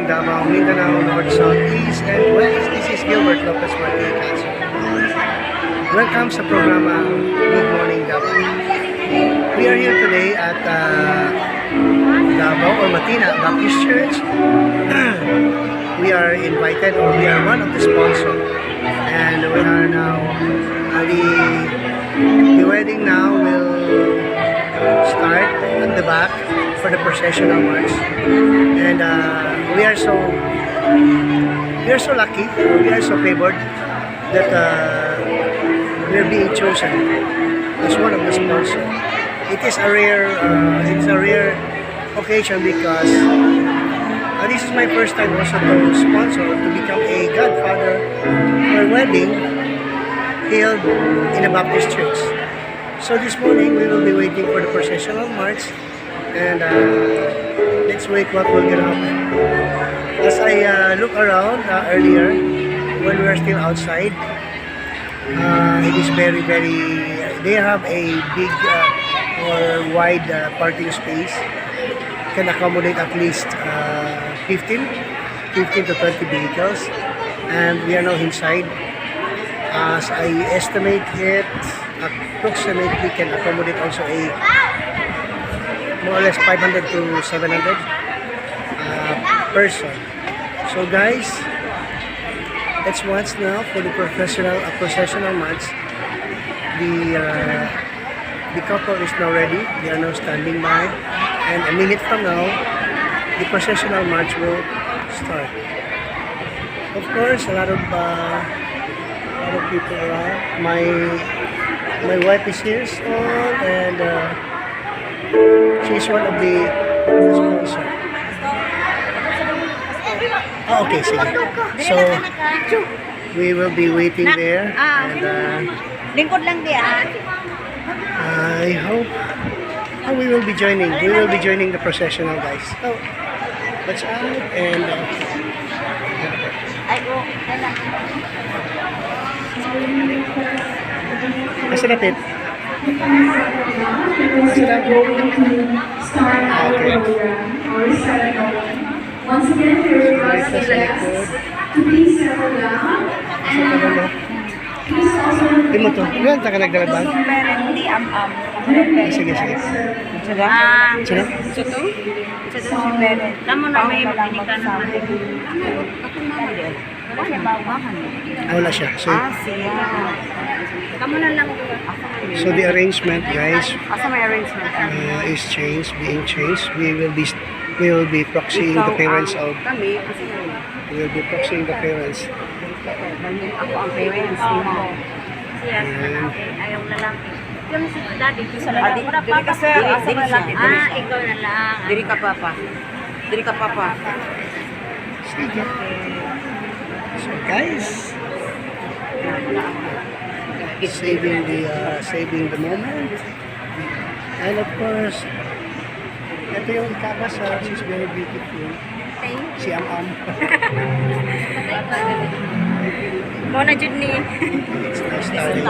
morning, Davao, Mindanao, North, South, East, and West. This is Gilbert Lopez Martinez. Welcome sa programa Good Morning Davao. We are here today at Davao or Matina Baptist Church. We are invited or we are one of the sponsors. And we are now, the wedding now will start at the back for the processional march. And we are so lucky, we are so favored that we are being chosen as one of the sponsors. It's a rare occasion because this is my first time also to sponsor, to become a godfather for a wedding held in a Baptist church. So this morning we will be waiting for the processional march and let's wait what will gonna happen. As I look around earlier, when we were still outside, it is very, very, they have a big or wide parking space, can accommodate at least 15 to 20 vehicles. And we are now inside. As I estimate it, approximately can accommodate also a more or less 500 to 700 person. So guys, let's watch now for the professional processional march. The couple is now ready. They are now standing by, and a minute from now, the processional march will start. Of course, a lot of people around. My wife is here soon, and she's one of the sponsor. Ah, okay, sige. So, we will be waiting there. And Lingkod lang di ah. I hope, oh, we will be joining. We will be joining the processional, guys. So, let's out and Ay, oh, ay lang. Asa dapit? Asa dapit? Start our program, our ceremony. Once again, we request the Sa likod. Guests to please settle down Sa tulong. And please also Di mo to. Ilan ta ka nagdala ba? Hindi am-am. Ah, sige, sige. Ah, Sino? Kamo na may makinig ka naman. Ah, wala siya. So, Siya. Kamo na lang. So the arrangement, guys, Asa may arrangement? Is changed, being changed. We will be proxying the parents of Kami, kasi we will be proxying the parents. Ako ang parents mo. Siya, ayaw lalaki. Yung si daddy, sa lalaki. Dili ka, sir, asa may lalaki? Ah, ikaw na lang. Diri ka, papa. Diri ka, papa. Sige. So guys, saving the moment. And of course, ito yung ikakasal. She's very beautiful. Thank you. Si Am-Am. Mo na jud ni. It's now starting.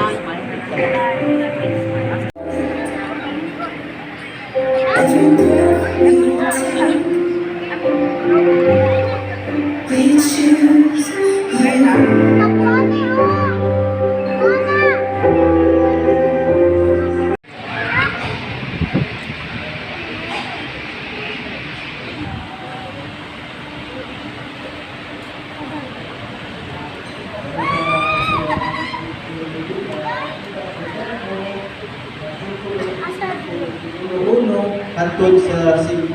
We choose you. Uno hantod sa 5.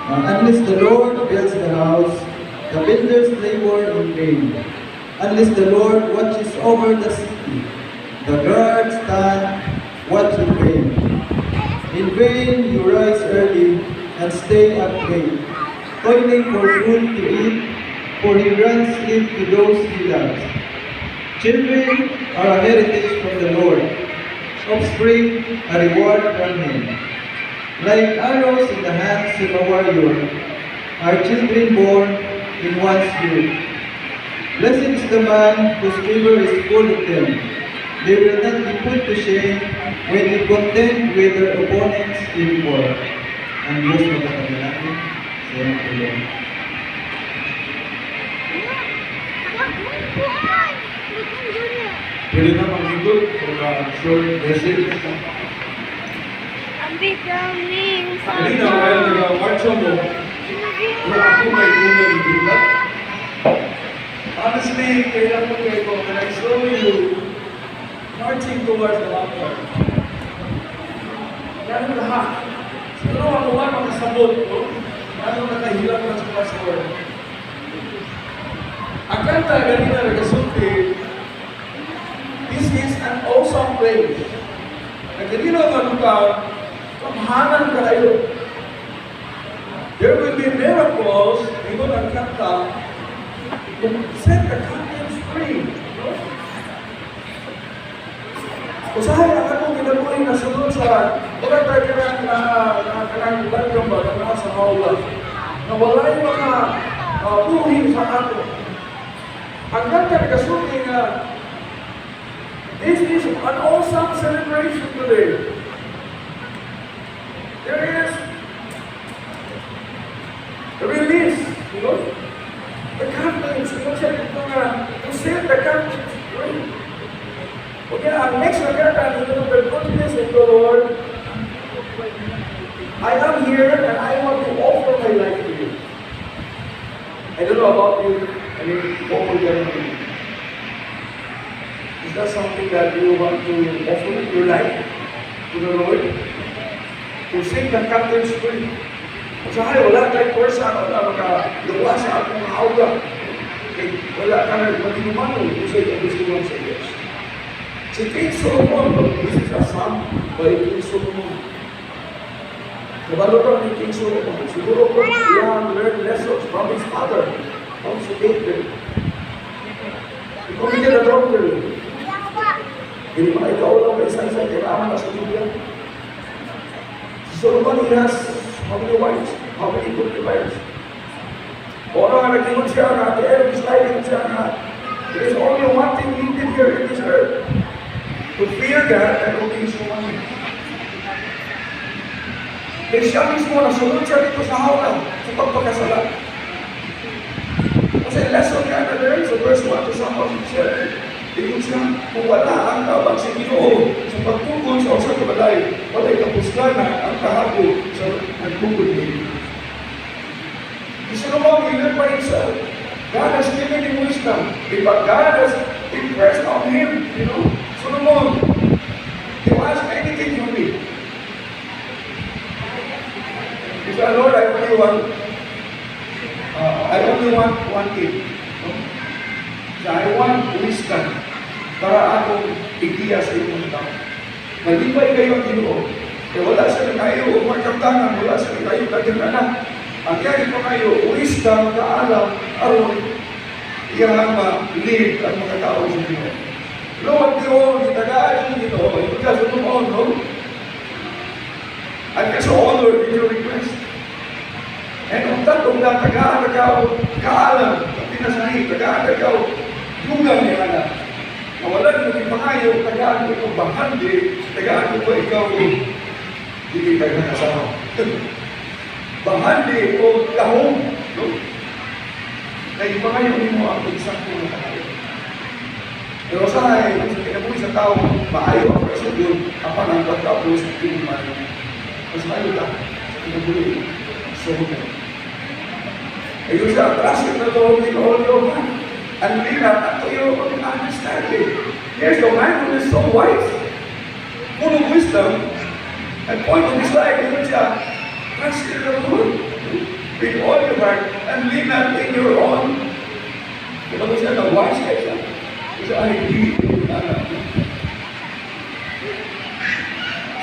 Unless the Lord builds the house, the builders labor in vain. Unless the Lord watches over the city, the guards stand watch in vain. In vain you rise early and stay up late, toiling for food to eat, for he grants it to those he loves. Children are a heritage from the Lord, offspring a reward from him. Like arrows in the hands of a warrior are children born in one's youth. Blessed is the man whose quiver is full of them. They will not be put to shame when they contend with their opponents in war. Ang Diyos magpapanalangin sa iyong tulong. Pwede na maghigod o short message. I'm becoming Kanina, while nag-march mo, wala ako may una ni Bigla. Honestly, kailan ko kayo ko, when I saw you marching towards the altar, ganun lahat. Siguro ako ba makasabot, no? Ano nakahilak na sa pastor? Ang kanta ganina nagasulti, "This is an awesome place." Na kanina nga lugar, kamhanan kayo. There will be miracles, ingon ang kanta, to set the captives free. No? Usahay ang atong kinabuhi na sunod sa wala tayo kanang na na kanang langgam ba na sa hawla na walay mga buhi sa ato. Ang kanta nagasulti nga this is an awesome celebration today. There is release. The captives, siya dito nga, to set the captives free. Okay, ang next na kanta, dito ng "The goodness of the Lord." I am here and I want to offer my life to you. I don't know about you, I mean, what will you do? Is that something that you want to offer your life to the Lord? To set the captives free. Usahay, wala kay pwersa, wala makaluwa sa atong hawga. Kay wala ka na maginumanon kung sa'yo ang gusto mo sa Diyos. Si King Solomon, this is a psalm by King Solomon. Kabalo ka ni King Solomon. Siguro ko iya learn lessons from his father, from si David. He committed adultery. Hindi pa ikaw lang may isa-isa, kailangan na sa Biblia. Si Solomon, he has how many wives? How many concubines? O ano nga nag-ingon siya nga, at the end of his life, ingon siya nga, there is only one thing needed here in this earth: to fear God and obey His commandment. Kaya siya mismo nasunod siya dito sa hawla, sa pagpakasala. Kasi lesson nga na learn sa verse 1 to Psalm 57, ingon siya, kung wala ang tabang sa Ginoo sa pagtukod sa usa ka balay, walay kapuslan ang kahago sa nagtukod niini. Si Solomon, he lived by himself. God has given him wisdom. But God has impressed on him, "Solomon, you ask anything from me." He said, "Lord, I only want one thing. No? So I want wisdom para akong igiya sa imong tao." Malipay kayo ang Ginoo. Kaya wala siya kayo og magkaptangan, wala siya kayo daghang anak. Ang iyang kayo, wisdom, kaalam, aron iyang ma-lead ang mga tao sa Ginoo. Lord, behold, gitagaan ang Ginoo. Ito ka sa noon, no? I feel so honored with your request. And on top of that, tagaan na ka kaalam, pinasahi, tagaan na ka dugang ni anak. Na wala na ipangayo, tagaan ko ikaw bahandi, tagaan ko pa ikaw, hindi tayo nakasama. Bahandi o lahong, no? Kaya ipangayo nimo ang eksakto na pangayo. Pero sa sa kinabuhi sa tao, maayo ang presyon, apan ang pagkapos, hindi man. Mas maayo ta sa kinabuhi. So, ayun siya, "Trust in the Lord with all your heart and lean not unto your own understanding." Here's the man who is so wise, full of wisdom, and point of his life, yun siya, "Trust in the Lord with all your heart and lean not in your own." Diba ko siya, na wise kayo siya. Kasi ay, hindi, hindi.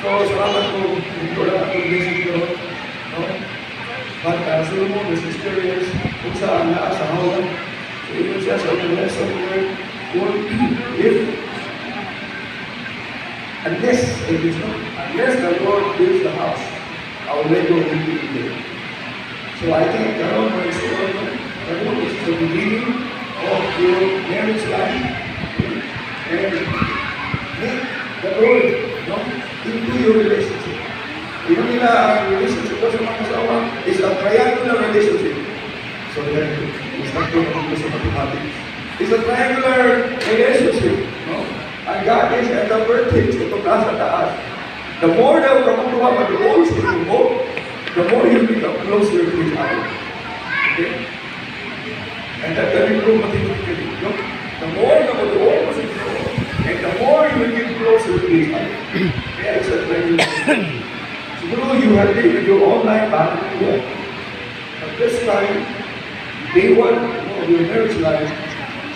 So, salamat po. Hindi ko lang atong message ko. No? But Solomon was experience kung saan naa sa hawla. So, yun siya sa unang lesson where kung if unless, it is not, unless the Lord builds the house, our labor will be in vain. So I think karon mo isuon no, karon is the beginning of your marriage life. And make the Lord, no, into your relationship. Yun nila ang relationship ko sa mga asawa is a triangular relationship. So then, it's not going to sa mathematics. It's a triangular relationship. No? Ang God is at the vertex, itong nasa taas. The more na kamong duha maduol sa Ginoo, the more you become closer to each other. Okay? And that can improve mathematically. No? The more na maduol mo sa Ginoo, and the more you will get closer to each other. Kaya it's a training. Siguro you have lived with your own life, yeah. But this time, day one of your marriage life,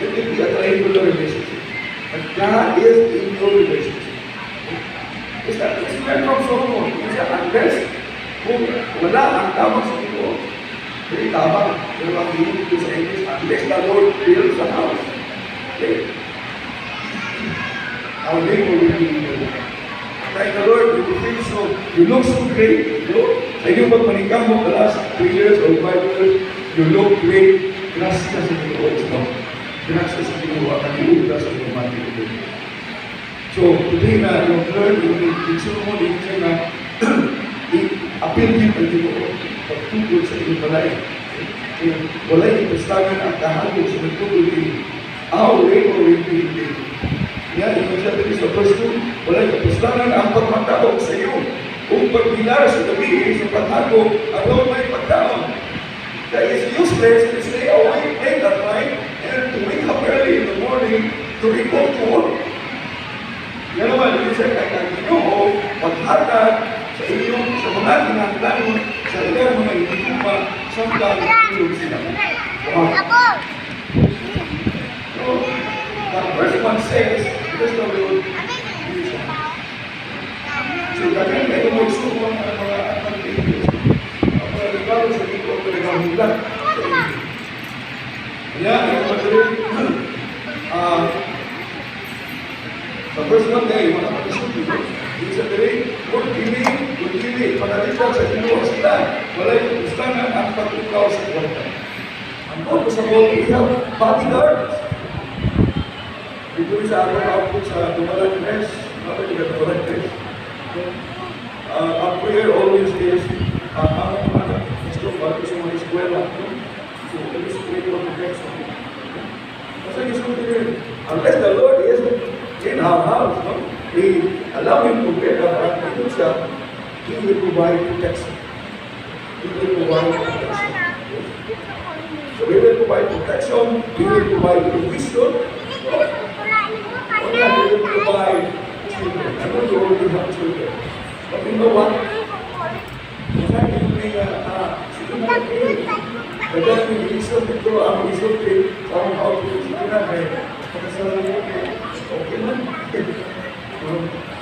it will be a triangular relationship. But God is in your relationship. It's that it's where from Solomon. Kasi unless kung wala ang tabang sa Ginoo, very tabang, pero ang ginoo dito sa English, unless the Lord builds the house. Okay? Our labor will be in vain. Thank the Lord, you feel so, you look so great. No? Sa inyong pagpaningkamot the last 3 years or 5 years, you look great. Gracias sa Ginoo, no? Gracias sa Ginoo, ang nag-iuda sa romantic ito. So, today na yung learn, yung yung mo, yung siya na i-appeal din ang Ginoo pagtugod sa inyong balay. Yung walay ipustangan ang kahagod sa nagtugod ini. Our labor will be in vain. Yan, yung siya dito sa verse 2, walay kapustangan ang pagmataog sa iyo. Ug pagbilar sa gabi sa paghagok, aron may pagkaon. That is useless to stay awake late at night and to wake up early in the morning to report to work. Yan naman, yung siya kay ang Ginoo, paghatag sa inyong, sa mga kinahanglanon, sa ilang mga iniguma, samtang tulog sila. Wow. So, the verse 1 says, because the Lord is. So, daghan kayo magsuwang ang mga advantages. Ang mga regalo sa Ginoo ang nagahulat sa inyo. Kaya, yung mga sa verse 1 day, mga pagkasulti, ibig sabihin, kung dili, panalitan sa Ginoo sila, walay kapustangan ang pag-ukaw sa kwarta. Ang purpose sa all, we have bodyguards. Dito sa akong output sa Dumalag Press, ano yung Dumalag Press? Ang prayer always is, ang mga anak, gusto bago sa mga eskwela, no? So, always pray for protection. Kasi gusto din, unless the Lord is in our house, no? We allow Him to bear our ito siya, He will provide protection. He will provide protection. So we will provide protection, He will provide provision, no? Wala, He will provide children. I know you already have children. But you know what? Masaya yung may, sige na, eh. Kaya yung isulti dito, ang isulti sa akong outfit, sige na, eh, pagkasala mo, eh, okay lang.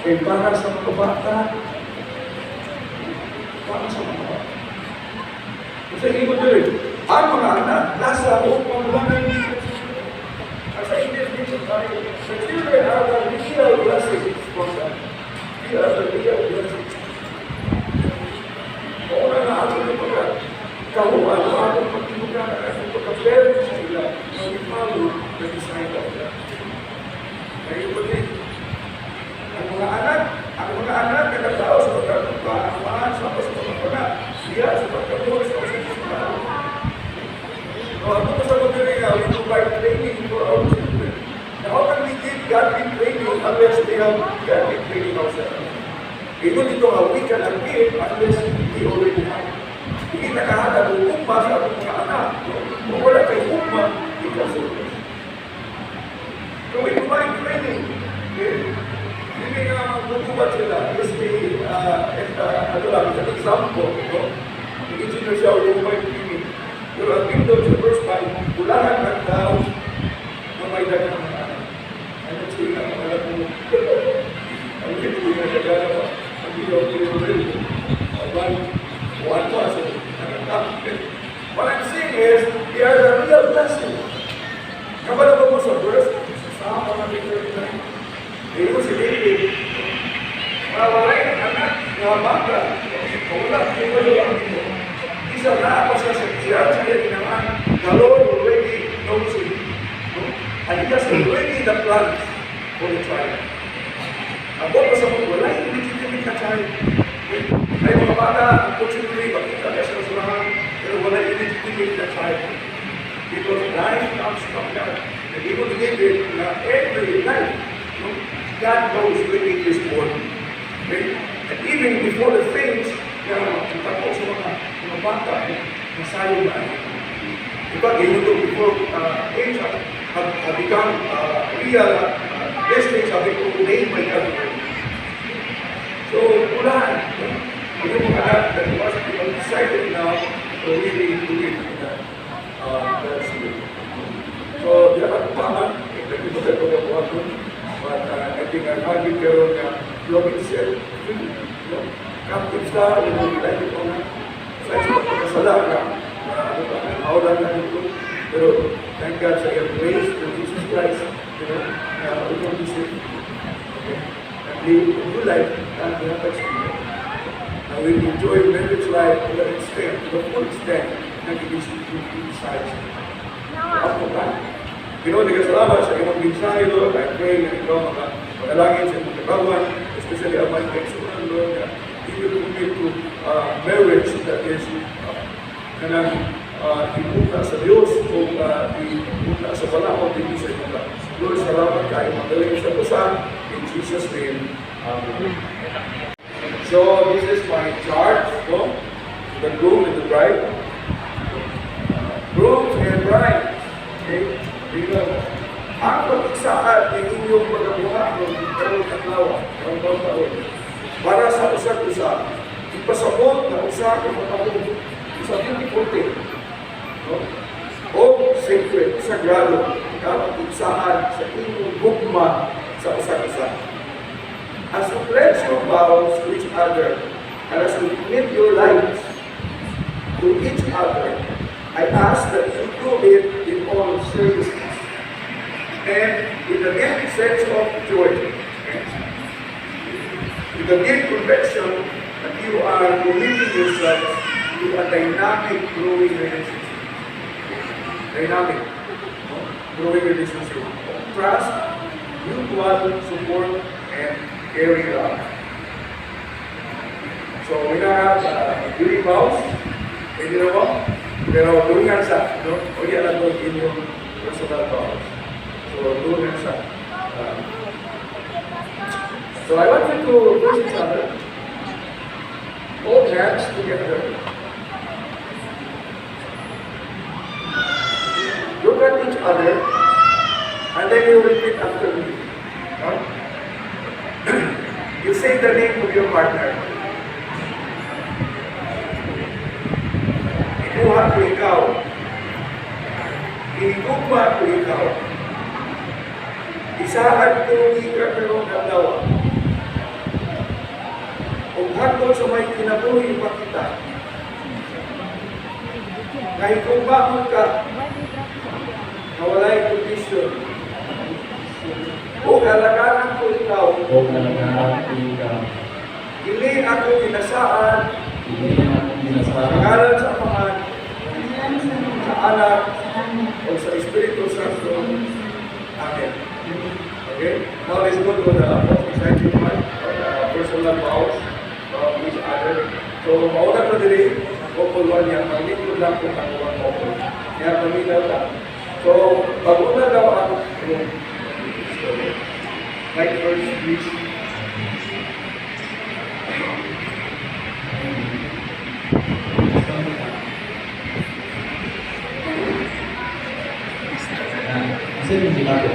Eh, para sa mga bata, para sa mga bata. Kasi hindi ko tuloy, ang mga anak, nasa upang walang. Ang sa English dictionary, the children are the real blessings for God. They are the real blessings. Oo na nga ato yung pagka kahuan o atong pagtibukan ang atong pagka-parent sa ila na we follow the design of God. Kaya yung pag ang mga anak nagatao sa pagkatupa, ang mga sa sa mga pana, siya sa pagkabuhay sa usang tao. So, ako ko sa mga nga, we provide training for our children. Now, how can we give godly training unless they have godly training ourselves? Ito dito nga, we cannot give unless we already have. Hindi nakahatag og hugma sa atong mga anak. No? Kung wala kay hugma, ikaw sa. So we provide training. Okay? Hindi nga magbububat sila. Is the, if, ano lang, it's an example. No? Ang engineer siya, we provide training. Pero ang kingdom sa verse 5, ulahan ang tao na may daghang mga anak. I'm not saying na mga anak mo. Ang hindi nga nagagana pa. Ang hindi ako already. One, one pa. So, what I'm saying is, they are the real blessing. Kabalo ba mo sa verse? Sa Psalm 139. Ayun si David. Mawalay ang anak nga bata. Wala, wala ang Ginoo. Isa na pa siya sa siya sa iya ginamaan. The Lord already knows it. No? And He has already the plans for the child. Ang pa sa mga wala, illegitimate na child. Ay mga bata, unfortunately, makita ka sa surahan, pero wala illegitimate na child. Because life comes from God. And even ni David na every life, no, God knows when it is born. Okay? And even before the things na matako sa mga bata, masayo ba? In fact, even though before age have become real, these things have been ordained by God already. So, unahan, no? Yung mga anak that was decided now to really do it in God's will. So, di ako paman, nagkita ko na buhaton, but I think I'm happy pero nga, you have been set free, no? Captive sa, you know, like it on sa sa pagkasala nga, na ano ba, na na dito. Pero thank God sa iyang grace through Jesus Christ, na we can be saved. Okay? And live a new life na ginatag sa inyo. And we enjoy marriage life to the extent, to the full extent, na it is inside. Ako ka. Ginoo, salamat sa imong mensahe, Lord. I pray na ikaw maka manalangin sa imong katawan, especially ang mga kaigsuonan, Lord, na you will commit to marriage that is kanang ibuta sa Dios o ibuta sa balaod dili sa ibuta. Lord, salamat kayo magaling sa usa. In Jesus' name, Amen. So, this is my charge, no? The groom and the bride. Grooms and brides. Okay? Dito. Ang pag-igsaad ng inyong pagabuhaton karong adlaw, karong taon, para sa usag usa, ipasabot na usa ka matahom, isa beautiful thing. No? O sacred, sagrado, ang pag-igsaad sa inyong gugma sa usag usa. As you pledge your vows to each other, and as you commit your lives to each other, I ask that you do it in all seriousness and with a deep sense of joy. Okay? With a deep conviction that you are committing yourselves to a dynamic, growing relationship. Dynamic, no? Growing relationship. Trust, mutual support, and caring love. So, we now have wedding vows. Pwede na mo? Pero dungan sa, no? O yan lang inyong personal vows. So, dungan sa. So, I want you to face each other. Hold hands together. Look at each other, and then you repeat after me. No? You say the name of your partner. Ikuha ko ikaw. Ihigugma ko ikaw. Isaad ko gikan karong adlaw. Ug hangtod sa may kinabuhi pa kita. Kahigugmaon ka, na walay kondisyon. Ug alagaran ko ikaw, O alagaran ko ikaw. Dili ako ginasaad, Dili ako sa ginasaad. ngalan sa Amahan, sa Anak, o sa Espiritu Santo. Amen. Okay? Now let's go to the most exciting part, the personal vows of each other. So, mauna ko diri, couple one niya, maglingkod lang ko ang uwang couple. Kaya paminaw ta. So, pag-una daw ang groom. So, like first, please. Kasi hindi na ako.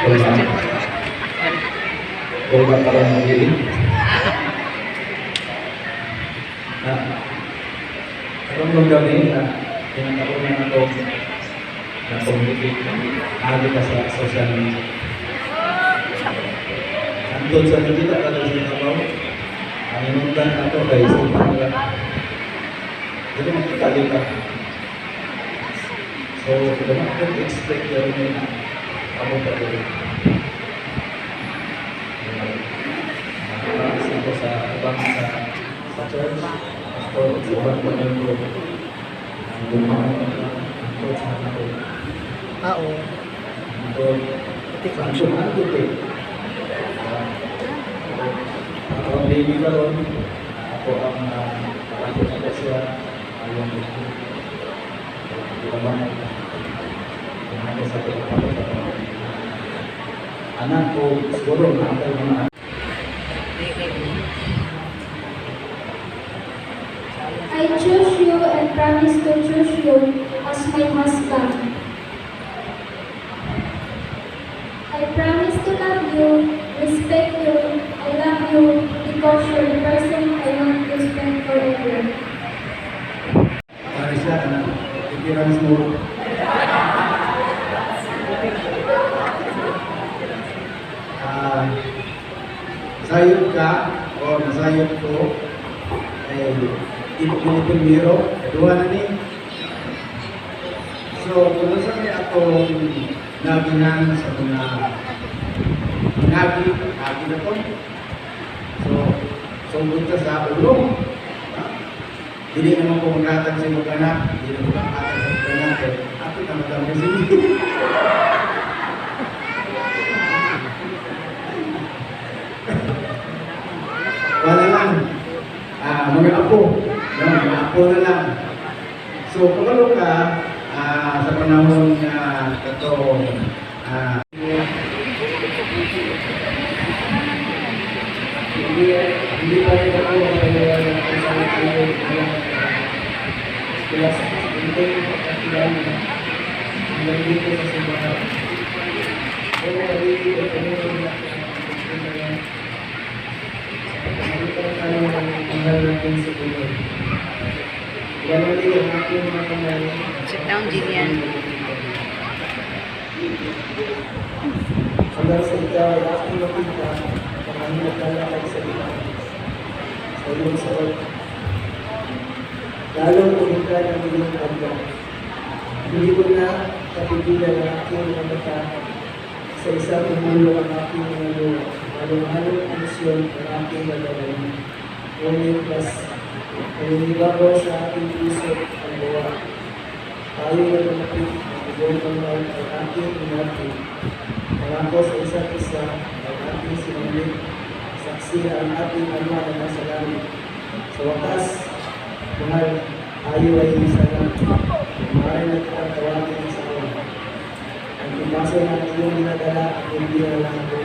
Wala. Wala pa rin magiging. Na, karong gabi na pinakauna na ito na communicate agi ka sa social media. Hangtod sa nakita ka sa trabaho, ang inuntan na ito kay sa mga dili makita gyud ka. So, wala ko expect pero may amo pa dili. Nakakasin ko sa ubang sa church, pastor, sa ubang mga membro. Ang gumawa ang coach na ako. Ah, oo. Hangtod, Tik ang gumawa eh. Ako ang baby karon, ako ang ako na siya, ayong Ako sa. anak o siguro naa kay mga anak. I choose you and promise to choose you as my husband. I promise to love you, respect you, I love you because you're the person I want to spend forever. Para siya, anak, appearance mo. Sayop ka o nasayop ko ay ito primero, duha na ni. So, kung sa may atong nagihan sa mga nagi, nagi na to. So, sugod ka sa ulo. Ha? Dili naman ko maghatag sa imong anak, dili ko maghatag sa imong anak, kay ako na madami sa inyo. Wala lang. Mga apo. No, mga apo na lang. So, kabalo ka sa panahon nga katong Hindi pa rin ako makapaniwala kung saan tayo bilang sila sa hindi pagkakilala hanggang dito sa simbahan. Kung narinig ay kanino na nakita tayo ng mahal natin sa buhay. Ganon din ang aking mga kamay. Sit down, Jillian. Hanggang sa ikaw ay aking makita ang aming naglalakad sa itaas. Sa iyong suot. Lalong kumita ng iyong ganda. Hindi ko na napigilan ang aking mga mata sa isang tumulo ang aking mga luha. Halo-halong emosyon ang aking nadarama. Ngunit mas nangingibabaw sa aking puso ang gawa. Tayo ay lumapit ang iyong kamay ay aking inati. Pangako sa isa't isa ay aking sinambit. Saksi ang ating Ama na nasa langit. Sa wakas, mahal, tayo ay isa na. Maaari na kitang tawagin asawa. Ang pag-asa ng iyong dinadala at hindi na lang ako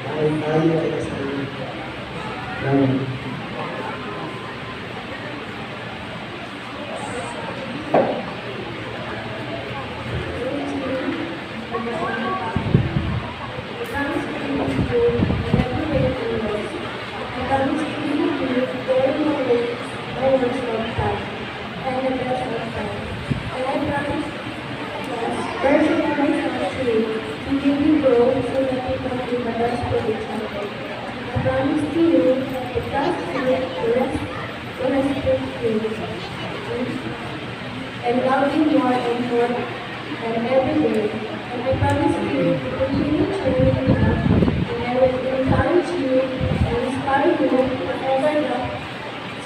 dahil tayo ay nasa iyo. Salamat. I promise to be with you in every way and loss. I promise to be with you during my ways, my worst of time, and the best of time. And I promise the version of myself to you, to give you growth so that we can be the best for each other. I promise to you to trust you, to rest, to respect you, and love you more and more and every day. And I promise you to continue cheering you up, and I will encourage you and inspire you whatever the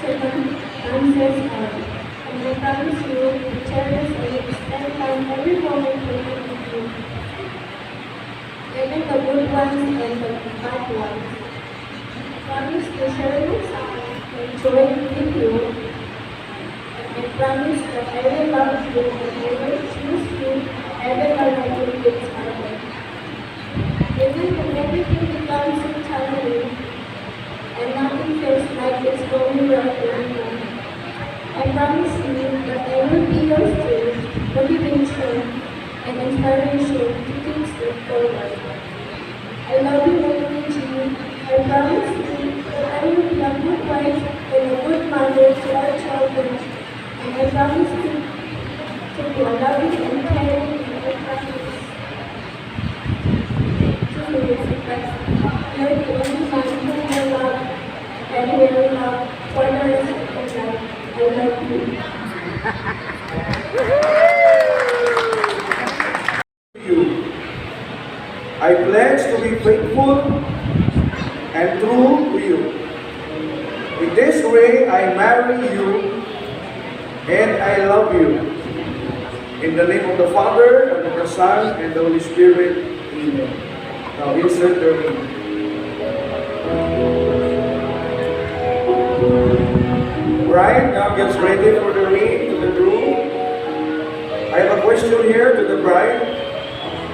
circumstances are. And I promise you to cherish and spend time every moment with you, even the good ones and the bad ones. I promise to share my sorrow and joy with you. And I promise that I will love you and I will choose you even when life gets harder. Even when everything becomes so challenging and nothing feels like it's going right anymore. I promise you that I will be your strength, motivation, and inspiration to take step forward. I love you, Luigi. I promise you that I will be a good wife and a good mother to our children. And I promise to be a loving and caring and I promise to you because you're the only man who will love and will love for the rest of my life. I love you. You. I pledge to be faithful and true to you. In this way, I marry you and I love you. In the name of the Father, and of the Son, and the Holy Spirit. Amen. Now insert the ring. Bride now gets ready for the ring to the groom. I have a question here to the bride.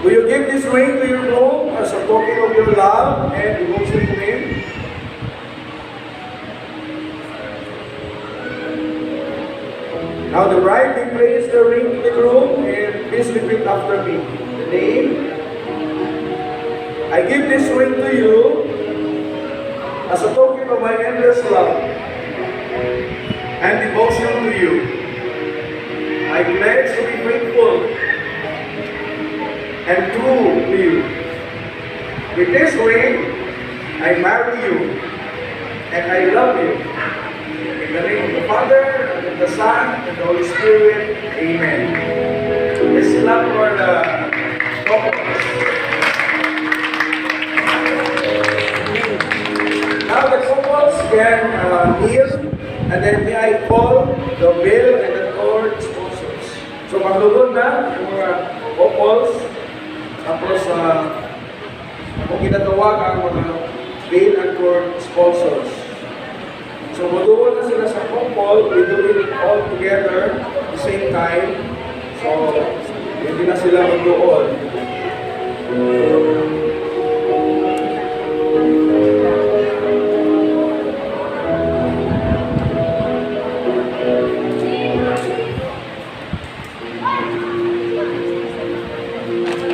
Do you give this ring to your groom as a token of your love and devotion to him? Now the bride may place the ring to the groom and please repeat after me. The name. I give this ring to you as a token of my endless love and devotion to you. I pledge to be faithful and true to you. With this ring, I marry you and I love you. In the name of the Father, and of the Son, and the Holy Spirit, Amen. Let's clap for the couples. Now the couples can kneel, and then may I call the veil and the cord sponsors. So maglugod na yung mga couples, tapos kung ginatawag ang mga veil and cord sponsors. So muduol na sila sa couple, we do it all together at the same time. So hindi na sila magduol.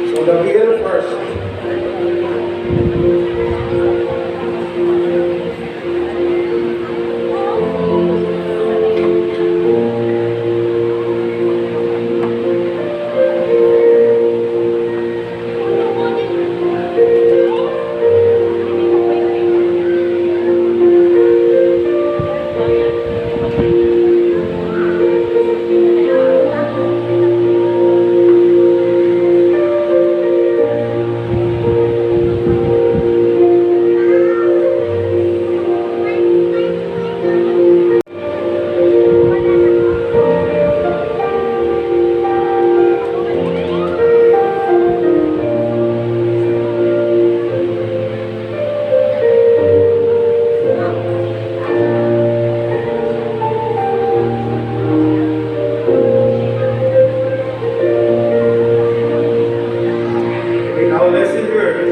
So the veil first. Okay, now listen here.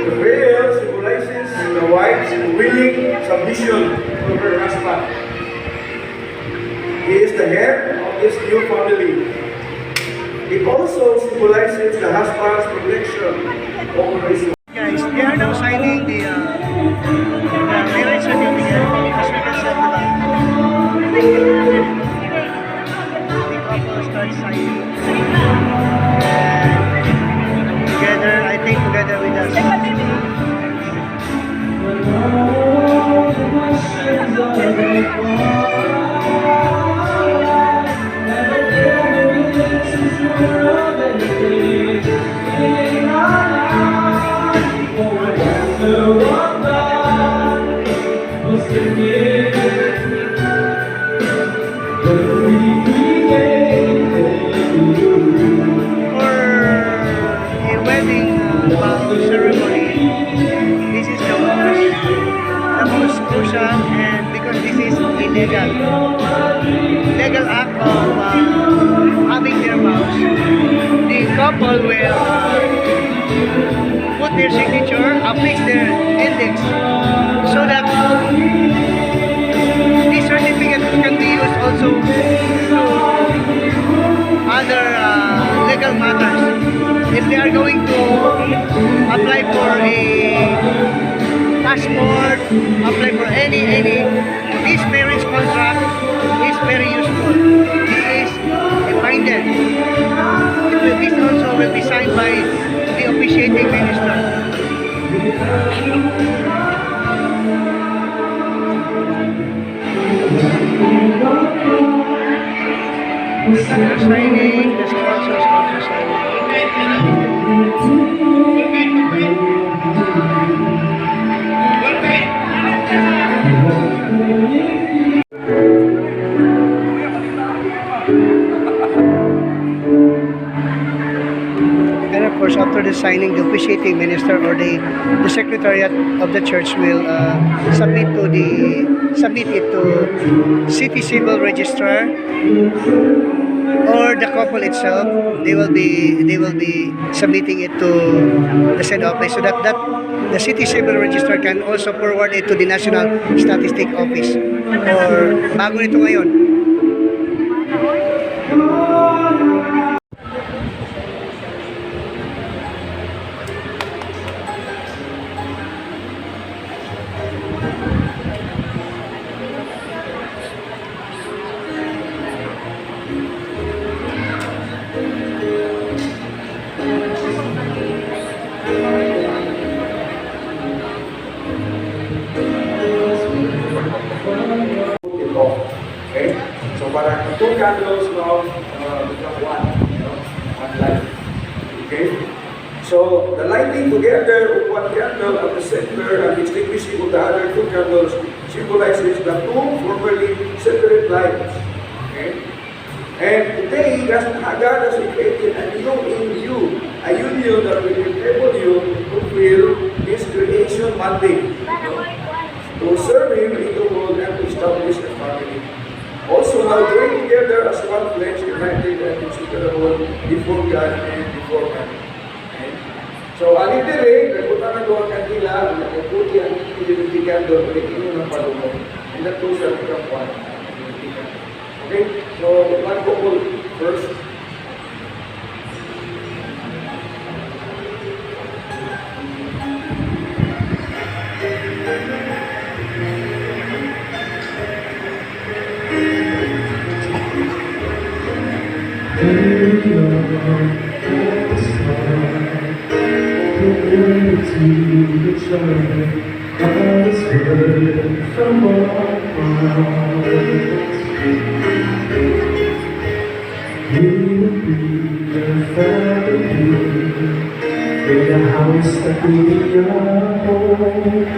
The veil symbolizes the wife's willing submission to her husband. He is the head of this new family. It also symbolizes the husband's protection over his wife. Guys, they are now signing the marriage certificate as we can see, diba? The couple starts signing. And together, I think together with us. All the questions are required. Never ever too sure of anything in our life. For I wonder what God was thinking when we created you. For a wedding vow ceremony, this is the most crucial, and because this is a legal act of having their vows, the couple will put their signature, affix their index, so that this certificate can be used also to other legal matters. If they are going to apply for a passport, apply for any, this marriage contract is very useful. This is a binded. This also will be signed by the officiating minister. They're signing, the sponsors also signing. And of course, after the signing, the officiating minister or the secretariat of the church will submit it to city civil registrar. Or the couple itself, they will be submitting it to the said office so that the city civil registrar can also forward it to the National Statistic Office. Or bago nito ngayon. Put it off. Okay? So parang two candles now become one. One light. Okay? So the lighting together of one candle at the center and extinguishing of the other two candles symbolizes the two formerly separate lights. Okay? And today, God has created a new in you, a union that will enable you to fulfill His creation mandate to serve Him in the world and to establish a family. Also now join together as one flesh, united and inseparable before God and before man. Okay? So, alin dire, nagpunta na doon ang kandila, nagputi ang unity candle, ulit inyo ng palunod. And that two shall become one. Unity candle. Okay? So, one couple first. We are at the start, committed to each other, God's word from our hearts. We will be a family in a house that will be our home,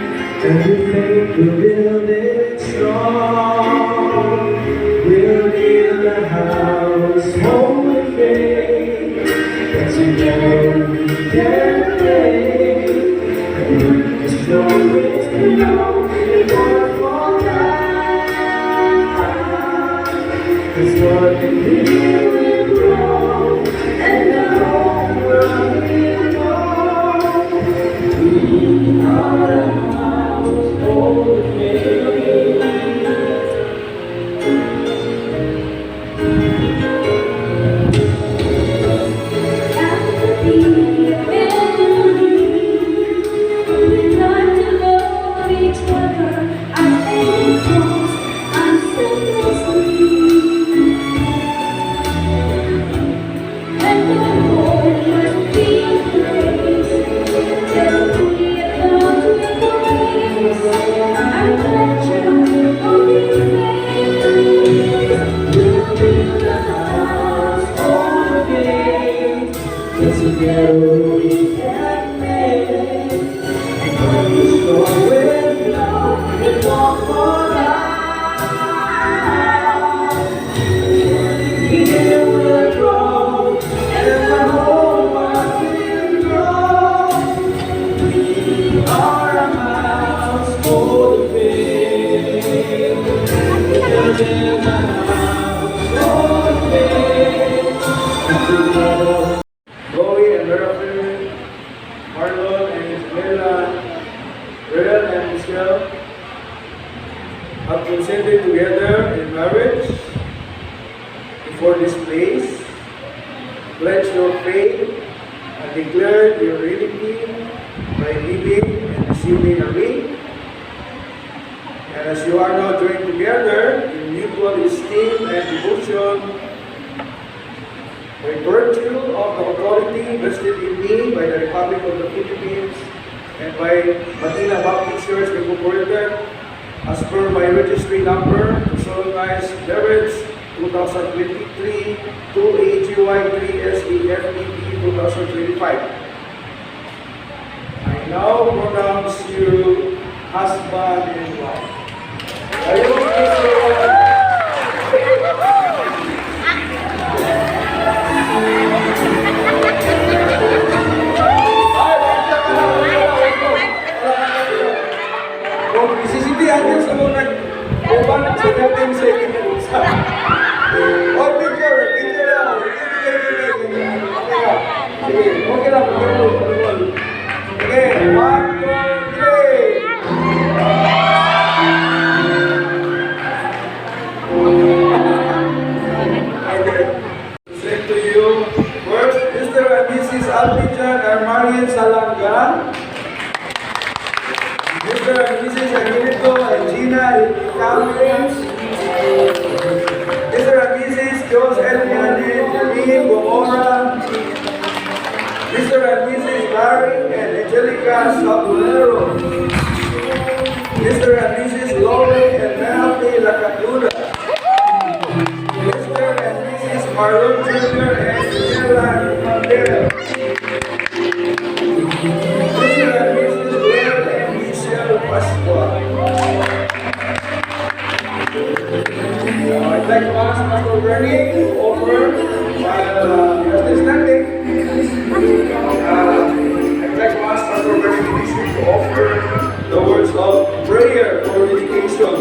and we think we'll build it strong. We'll build a house holy faith that together we can make. And when the snow is below, it won't fall down. 'Cause what we hear will grow, and the whole world will know. We are a household of faith. Apathy, family, we learn to love each other as angels and selflessly. And the Lord must be praised, that we account with grace and pleasure of His face. We'll build a house of faith that together we can make. And when the storm will blow, it won't fall down. Here will grow, and the whole world will grow. We are a house for the faith. We'll build a house for the faith. And together Chloe and Merafin, Marlon and Isabella, Real and Michelle have consented together in marriage before this place, pledge your faith and declare your unity by giving and receiving a ring. And as you are now joined together in mutual esteem and devotion, by virtue of the authority vested in me by the Republic of the Philippines and by Manila Baptist Church Incorporated, as per my registry number to solemnize marriage 2023 2AGY3SEFEP 2025. I now pronounce you husband and wife. Ayun, Mr. Kung isisitihan niyo sa mga nag-uban sa 15 seconds. Oh, picture, picture. Rebecca Sabulero. Mr. and Mrs. Lauren and Melanie Lacatuna. Mr. and Mrs. Marlon Jr. and Stella Mandel. Mr. and Mrs. Will and Michelle Pasqua. I'd like to ask Pastor Bernie to offer while we are still standing. I'd like to ask Pastor Bernie Ministry to offer the words of prayer for dedication.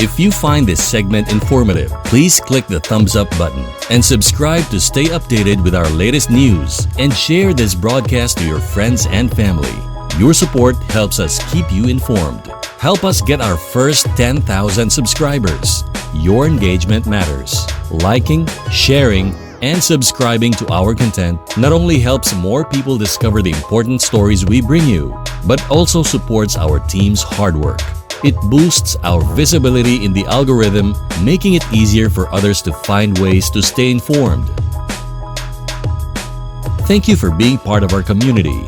If you find this segment informative, please click the thumbs up button and subscribe to stay updated with our latest news and share this broadcast to your friends and family. Your support helps us keep you informed. Help us get our first 10,000 subscribers. Your engagement matters. Liking, sharing, and subscribing to our content not only helps more people discover the important stories we bring you, but also supports our team's hard work. It boosts our visibility in the algorithm, making it easier for others to find ways to stay informed. Thank you for being part of our community.